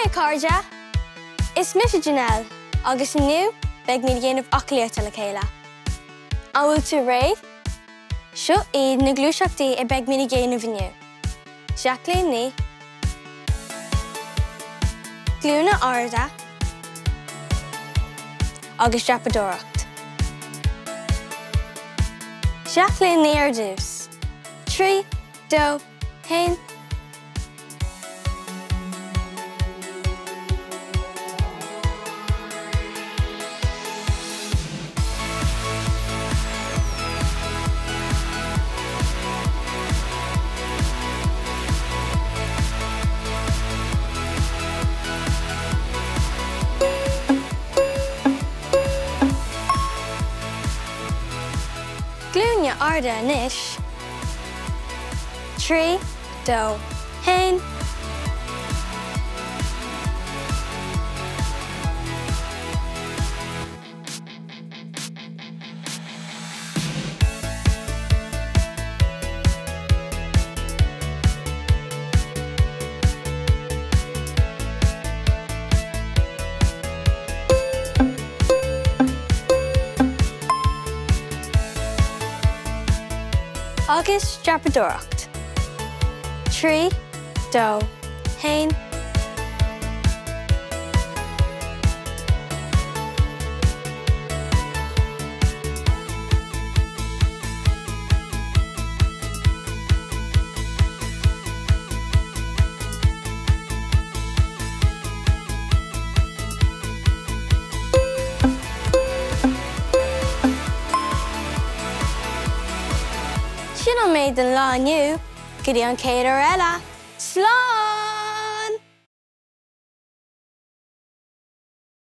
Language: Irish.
Haigh a chairde! Is mise Janelle agus inniu beidh muid ag déanamh aclaíochta le chéile. An bhfuil tú réidh? Seo iad na gluaiseachtaí a beidh muid ag déanamh inniu. Seachléimní, Glúine arda agus dreapadóireacht. Seachléimní ar dtús. 3, 2, 1. Glúine arda anois. 3, 2, 1. Agus dreapadóireacht. 3, 2, 1. Sin an méid don lá inniu, go dtí an chéad uair eile! Slán!